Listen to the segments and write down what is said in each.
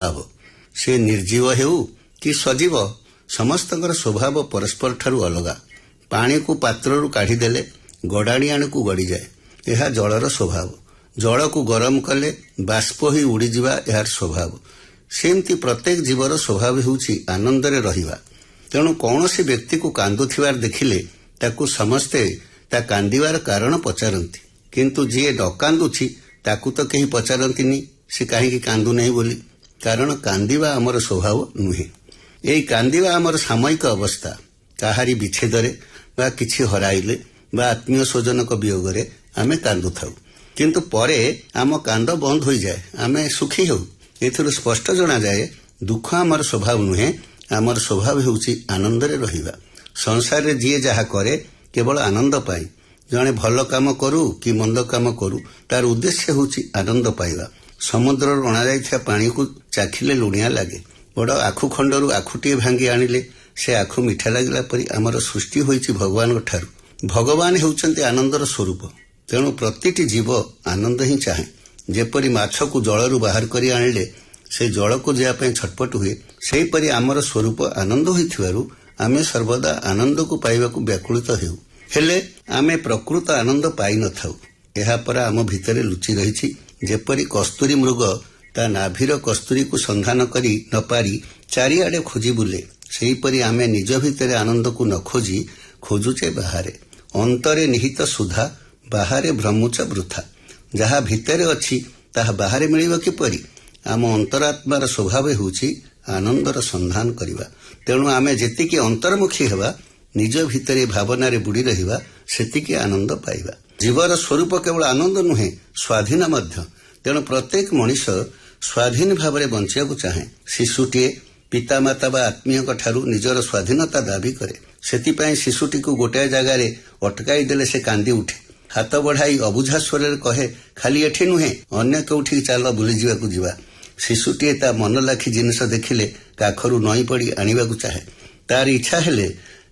ସ୍ୱଭାବ। ସେ ନିର୍ଜୀବ ହେଉ କି ସଜୀବ, ସମସ୍ତଙ୍କର ସ୍ୱଭାବ ପରସ୍ପର ଠାରୁ ଅଲଗା। ପାଣିକୁ ପାତ୍ରରୁ କାଢ଼ିଦେଲେ ଗଡ଼ାଣି ଆଣକୁ ଗଡ଼ିଯାଏ, ଏହା ଜଳର ସ୍ୱଭାବ। ଜଳକୁ ଗରମ କଲେ ବାଷ୍ପ ହୋଇ ଉଡ଼ିଯିବା ଏହାର ସ୍ୱଭାବ। ସେମିତି ପ୍ରତ୍ୟେକ ଜୀବର ସ୍ୱଭାବ ହେଉଛି ଆନନ୍ଦରେ ରହିବା। ତେଣୁ କୌଣସି ବ୍ୟକ୍ତିକୁ କାନ୍ଦୁଥିବାର ଦେଖିଲେ ତାକୁ ସମସ୍ତେ ତା କାନ୍ଦିବାର କାରଣ ପଚାରନ୍ତି, କିନ୍ତୁ ଯିଏ ନ କାନ୍ଦୁଛି ତାକୁ ତ କେହି ପଚାରନ୍ତିନି ସେ କାହିଁକି କାନ୍ଦୁନାହିଁ ବୋଲି। କାରଣ କାନ୍ଦିବା ଆମର ସ୍ୱଭାବ ନୁହେଁ। ଏହି କାନ୍ଦିବା ଆମର ସାମୟିକ ଅବସ୍ଥା। କାହାରି ବିଚ୍ଛେଦରେ ବା କିଛି ହରାଇଲେ ବା ଆତ୍ମୀୟ ସ୍ୱଜନଙ୍କ ବିୟୋଗରେ ଆମେ କାନ୍ଦୁଥାଉ, କିନ୍ତୁ ପରେ ଆମ କାନ୍ଦ ବନ୍ଦ ହୋଇଯାଏ, ଆମେ ସୁଖୀ ହେଉ। ଏଥିରୁ ସ୍ପଷ୍ଟ ଜଣାଯାଏ ଦୁଃଖ ଆମର ସ୍ୱଭାବ ନୁହେଁ, ଆମର ସ୍ୱଭାବ ହେଉଛି ଆନନ୍ଦରେ ରହିବା। ସଂସାରରେ ଯିଏ ଯାହା କରେ କେବଳ ଆନନ୍ଦ ପାଇଁ। ଜଣେ ଭଲ କାମ କରୁ କି ମନ୍ଦ କାମ କରୁ, ତାର ଉଦ୍ଦେଶ୍ୟ ହେଉଛି ଆନନ୍ଦ ପାଇବା। ସମୁଦ୍ରରୁ ଅଣାଯାଇଥିବା ପାଣିକୁ ଚାଖିଲେ ଲୁଣିଆ ଲାଗେ। ବଡ଼ ଆଖୁ ଖଣ୍ଡରୁ ଆଖୁଟିଏ ଭାଙ୍ଗି ଆଣିଲେ ସେ ଆଖୁ ମିଠା ଲାଗିଲା ପରି ଆମର ସୃଷ୍ଟି ହୋଇଛି ଭଗବାନଙ୍କ ଠାରୁ। ଭଗବାନ ହେଉଛନ୍ତି ଆନନ୍ଦର ସ୍ୱରୂପ। ତେଣୁ ପ୍ରତିଟି ଜୀବ ଆନନ୍ଦ ହିଁ ଚାହେଁ। ଯେପରି ମାଛକୁ ଜଳରୁ ବାହାର କରି ଆଣିଲେ ସେ ଜଳକୁ ଯିବା ପାଇଁ ଛଟପଟ ହୁଏ, ସେହିପରି ଆମର ସ୍ୱରୂପ ଆନନ୍ଦ ହୋଇଥିବାରୁ ଆମେ ସର୍ବଦା ଆନନ୍ଦକୁ ପାଇବାକୁ ବ୍ୟାକୁଳିତ ହେଉ। ହେଲେ ଆମେ ପ୍ରକୃତ ଆନନ୍ଦ ପାଇନଥାଉ। ଏହାପରେ ଆମ ଭିତରେ ଲୁଚି ରହିଛି। ଯେପରି କସ୍ତୁରୀ ମୃଗ ତା ନାଭିର କସ୍ତୁରୀକୁ ସନ୍ଧାନ କରି ନପାରି ଚାରିଆଡ଼େ ଖୋଜି ବୁଲେ, ସେହିପରି ଆମେ ନିଜ ଭିତରେ ଆନନ୍ଦକୁ ନ ଖୋଜି ଖୋଜୁଛେ ବାହାରେ। ଅନ୍ତରେ ନିହିତ ସୁଧା ବାହାରେ ଭ୍ରମୁଚ ବୃଥା। ଯାହା ଭିତରେ ଅଛି ତାହା ବାହାରେ ମିଳିବ କିପରି? ଆମ ଅନ୍ତରାତ୍ମାର ସ୍ୱଭାବ ହେଉଛି ଆନନ୍ଦର ସନ୍ଧାନ କରିବା। ତେଣୁ ଆମେ ଯେତିକି ଅନ୍ତର୍ମୁଖୀ ହେବା, ନିଜ ଭିତରେ ଭାବନାରେ ବୁଡ଼ି ରହିବା, ସେତିକି ଆନନ୍ଦ ପାଇବା। ଜୀବର ସ୍ୱରୂପ କେବଳ ଆନନ୍ଦ ନୁହେଁ, ସ୍ୱାଧୀନ ମଧ୍ୟ। ତେଣୁ ପ୍ରତ୍ୟେକ ମଣିଷ ସ୍ୱାଧୀନ ଭାବରେ ବଞ୍ଚିବାକୁ ଚାହେଁ। ଶିଶୁଟିଏ ପିତାମାତା ବା ଆତ୍ମୀୟଙ୍କ ଠାରୁ ନିଜର ସ୍ୱାଧୀନତା ଦାବି କରେ। ସେଥିପାଇଁ ଶିଶୁଟିକୁ ଗୋଟାଏ ଜାଗାରେ ଅଟକାଇ ଦେଲେ ସେ କାନ୍ଦି ଉଠେ, ହାତ ବଢ଼ାଇ ଅବୁଝା ସ୍ୱରରେ କହେ, ଖାଲି ଏଠି ନୁହେଁ, ଅନ୍ୟ କେଉଁଠିକି ଚାଲ ବୁଲିଯିବାକୁ ଯିବା। ଶିଶୁଟିଏ ତା ମନ ଲାଖି ଜିନିଷ ଦେଖିଲେ କାଖରୁ ନଇଁ ପଡ଼ି ଆଣିବାକୁ ଚାହେଁ। ତାର ଇଚ୍ଛା ହେଲେ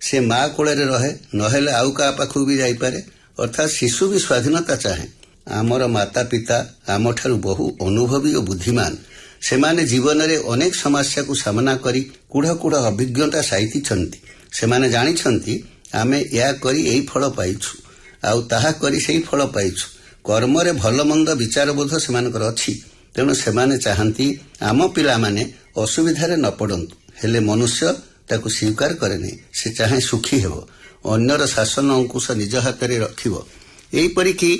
ସେ ମା କୋଳରେ ରହେ, ନହେଲେ ଆଉ କାହା ପାଖକୁ ବି ଯାଇପାରେ। ଅର୍ଥାତ୍ ଶିଶୁ ବି ସ୍ୱାଧୀନତା ଚାହେଁ। ଆମର ମାତା ପିତା ଆମଠାରୁ ବହୁ ଅନୁଭବୀ ଓ ବୁଦ୍ଧିମାନ। ସେମାନେ ଜୀବନରେ ଅନେକ ସମସ୍ୟାକୁ ସାମ୍ନା କରି କୁଢ଼ କୁଢ଼ ଅଭିଜ୍ଞତା ସାଇତିଛନ୍ତି। ସେମାନେ ଜାଣିଛନ୍ତି ଆମେ ଏହା କରି ଏଇ ଫଳ ପାଇଛୁ, ଆଉ ତାହା କରି ସେଇ ଫଳ ପାଇଛୁ। କର୍ମରେ ଭଲ ମନ୍ଦ ବିଚାରବୋଧ ସେମାନଙ୍କର ଅଛି। ତେଣୁ ସେମାନେ ଚାହାନ୍ତି ଆମ ପିଲାମାନେ ଅସୁବିଧାରେ ନ ପଡ଼ନ୍ତୁ। ହେଲେ ମନୁଷ୍ୟ ତାକୁ ସ୍ୱୀକାର କରେନି। ସେ ଚାହେଁ ସୁଖୀ ହେବ, ଅନ୍ୟର ଶାସନ ଅଙ୍କୁଶ ନିଜ ହାତରେ ରଖିବ, ଏହିପରିକି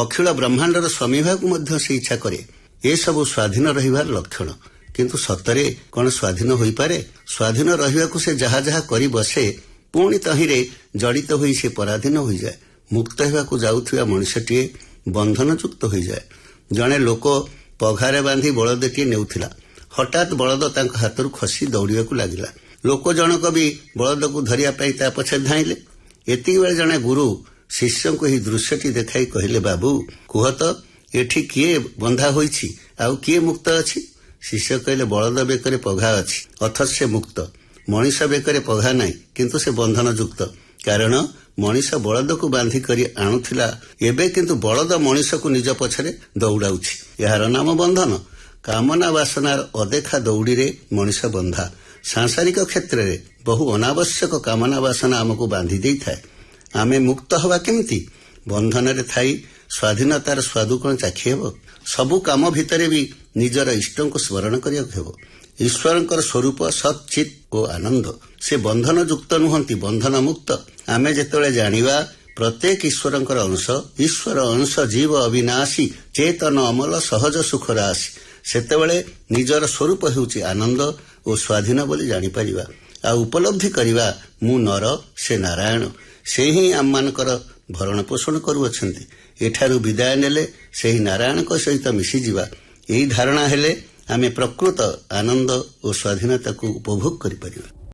ଅଖିଳ ବ୍ରହ୍ମାଣ୍ଡର ସ୍ୱାମୀ ହେବାକୁ ମଧ୍ୟ ସେ ଇଚ୍ଛା କରେ। ଏସବୁ ସ୍ୱାଧୀନ ରହିବାର ଲକ୍ଷଣ। କିନ୍ତୁ ସତରେ କଣ ସ୍ୱାଧୀନ ହୋଇପାରେ? ସ୍ୱାଧୀନ ରହିବାକୁ ସେ ଯାହା ଯାହା କରି ବସେ, ପୁଣି ତହିଁରେ ଜଡ଼ିତ ହୋଇ ସେ ପରାଧୀନ ହୋଇଯାଏ। ମୁକ୍ତ ହେବାକୁ ଯାଉଥିବା ମଣିଷଟିଏ ବନ୍ଧନଯୁକ୍ତ ହୋଇଯାଏ। ଜଣେ ଲୋକ ପଘାରେ ବାନ୍ଧି ବଳଦଟିଏ ନେଉଥିଲା। ହଠାତ୍ ବଳଦ ତାଙ୍କ ହାତରୁ ଖସି ଦୌଡ଼ିବାକୁ ଲାଗିଲା। ଲୋକ ଜଣକ ବି ବଳଦକୁ ଧରିବା ପାଇଁ ତା ପଛରେ ଧାଇଁଲେ। ଏତିକି ବେଳେ ଜଣେ ଗୁରୁ ଶିଷ୍ୟଙ୍କୁ ଏହି ଦୃଶ୍ୟଟି ଦେଖାଇ କହିଲେ, ବାବୁ କୁହ ତ, ଏଠି କିଏ ବନ୍ଧା ହୋଇଛି ଆଉ କିଏ ମୁକ୍ତ ଅଛି? ଶିଷ୍ୟ କହିଲେ, ବଳଦ ବେକରେ ପଘା ଅଛି, ଅଥଚ ସେ ମୁକ୍ତ। ମଣିଷ ବେକରେ ପଘା ନାହିଁ, କିନ୍ତୁ ସେ ବନ୍ଧନଯୁକ୍ତ। କାରଣ ମଣିଷ ବଳଦକୁ ବାନ୍ଧି କରି ଆଣୁଥିଲା, ଏବେ କିନ୍ତୁ ବଳଦ ମଣିଷକୁ ନିଜ ପଛରେ ଦୌଡ଼ାଉଛି। ଏହାର ନାମ ବନ୍ଧନ। କାମନା ବାସନାର ଅଦେଖା ଦୌଡ଼ିରେ ମଣିଷ ବନ୍ଧା। ସାଂସାରିକ କ୍ଷେତ୍ରରେ ବହୁ ଅନାବଶ୍ୟକ କାମନା ବାସନା ଆମକୁ ବାନ୍ଧି ଦେଇଥାଏ। ଆମେ ମୁକ୍ତ ହେବା କେମିତି? ବନ୍ଧନରେ ଥାଇ ସ୍ୱାଧୀନତାର ସ୍ୱାଦୁ କଣ ଚାଖି ହେବ? ସବୁ କାମ ଭିତରେ ବି ନିଜର ଇଷ୍ଟଙ୍କୁ ସ୍ମରଣ କରିବାକୁ ହେବ। ଈଶ୍ୱରଙ୍କର ସ୍ୱରୂପ ସତ୍ ଚିତ୍ ଓ ଆନନ୍ଦ। ସେ ବନ୍ଧନଯୁକ୍ତ ନୁହନ୍ତି, ବନ୍ଧନ ମୁକ୍ତ। ଆମେ ଯେତେବେଳେ ଜାଣିବା ପ୍ରତ୍ୟେକ ଈଶ୍ୱରଙ୍କର ଅଂଶ, ଈଶ୍ୱର ଅଂଶ ଜୀବ ଅବିନାଶୀ, ଚେତନ ଅମଲ ସହଜ ସୁଖ ରାଶି, ସେତେବେଳେ ନିଜର ସ୍ୱରୂପ ହେଉଛି ଆନନ୍ଦ ଓ ସ୍ୱାଧୀନ ବୋଲି ଜାଣିପାରିବା ଆଉ ଉପଲବ୍ଧି କରିବା, ମୁଁ ନର, ସେ ନାରାୟଣ, ସେ ହିଁ ଆମମାନଙ୍କର ଭରଣ ପୋଷଣ କରୁଅଛନ୍ତି। ଏଠାରୁ ବିଦାୟ ନେଲେ ସେହି ନାରାୟଣଙ୍କ ସହିତ ମିଶିଯିବା। ଏହି ଧାରଣା ହେଲେ ଆମେ ପ୍ରକୃତ ଆନନ୍ଦ ଓ ସ୍ୱାଧୀନତାକୁ ଉପଭୋଗ କରିପାରିବା।